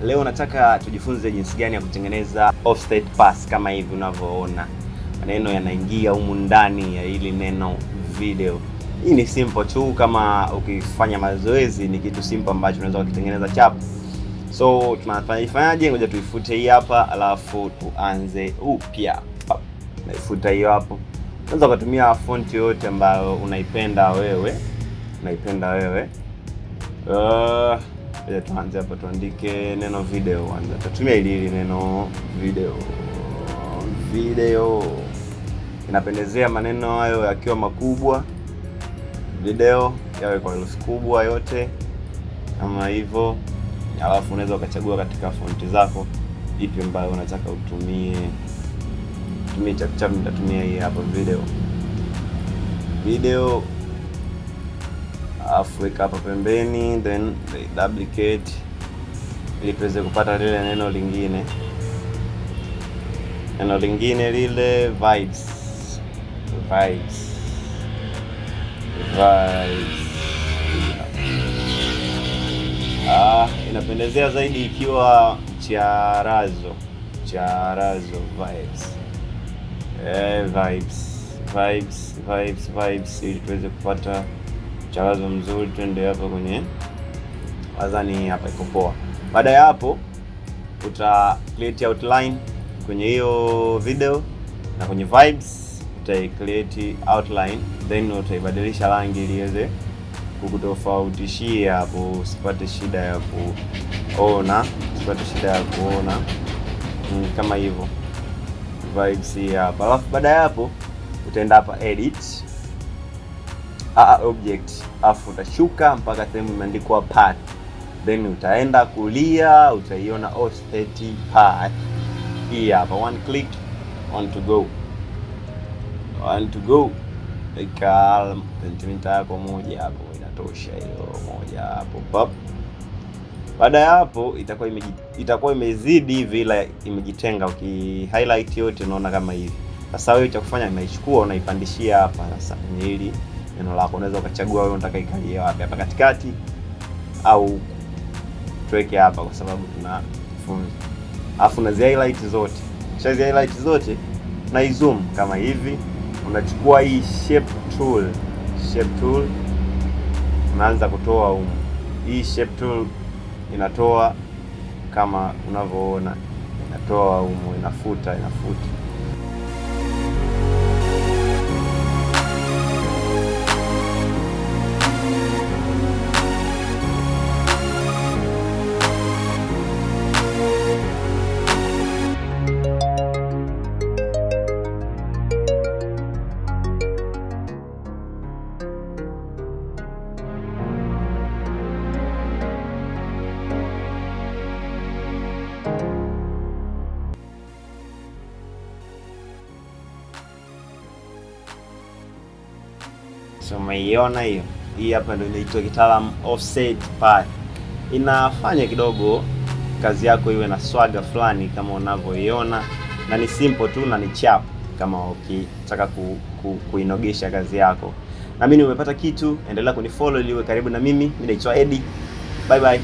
Leo nataka tujifunze jinsi gani ya kutengeneza offset pass kama hivi unavyoona. Maneno yanaingia humu ndani ya hili neno video. Hii ni simple tu, kama ukifanya mazoezi ni kitu simple ambacho unaweza kukitengeneza chap. So tunafanyaje? Ngoja tuifute hii hapa, alafu tuanze upya. Naifuta hiyo hapo. Unaweza ukatumia font yoyote ambayo unaipenda wewe, unaipenda wewe. Tuanze hapa, tuandike neno video kwanza. Tutatumia hili hili neno video. Video inapendezea maneno hayo yakiwa makubwa, video yawe kwa herufi kubwa yote kama hivyo. Alafu unaweza ukachagua katika fonti zako ipi ambayo unataka utumie. Tumie chap chap, nitatumia hii hapa video video, alafu weka hapa pembeni, then duplicate ili tuweze kupata lile neno lingine, neno lingine lile vibes, vibes, vibes. Ah, inapendezea zaidi ikiwa charazo, charazo vibes. Vibes, vibes, vibes, vibes, ili tuweze kupata charazo mzuri. Twende hapa kwenye, nadhani hapa iko poa. Baada ya hapo uta create outline kwenye hiyo video na kwenye vibes uta create outline, then utaibadilisha rangi ili iweze kukutofautishia hapo, usipate shida ya kuona, usipate shida ya kuona kama hivyo vibes hii hapa. Alafu baada ya hapo utaenda hapa edit, object, alafu utashuka mpaka sehemu imeandikwa path, then utaenda kulia utaiona offset path hii hapa, one click, one to go, one to go. Ika sentimita yako moja hapo inatosha, hiyo moja hapo pap. Baada ya hapo itakuwa imezidi hivi, ila imejitenga. Uki highlight yote unaona kama hivi. Sasa wewe cha kufanya unaichukua unaipandishia hapa sasa kwenye hili neno lako. Unaweza ukachagua wewe unataka ikalie wapi, hapa katikati au tuweke hapa kwa sababu tunafunza. Alafu unazi highlight zote, kisha zi highlight zote na zoom kama hivi. Unachukua hii shape tool, shape tool unaanza kutoa humu. Hii shape tool inatoa kama unavyoona, inatoa humu, inafuta, inafuta. So umeiona hiyo? Hii hapa ndio inaitwa kitaalamu offset path. Inafanya kidogo kazi yako iwe na swaga fulani kama unavyoiona, na ni simple tu na ni chap kama ukitaka kuinogesha kazi yako. Na mimi nimepata kitu, endelea kunifollow ili uwe karibu na mimi. Mimi naitwa Eddie. Bye bye.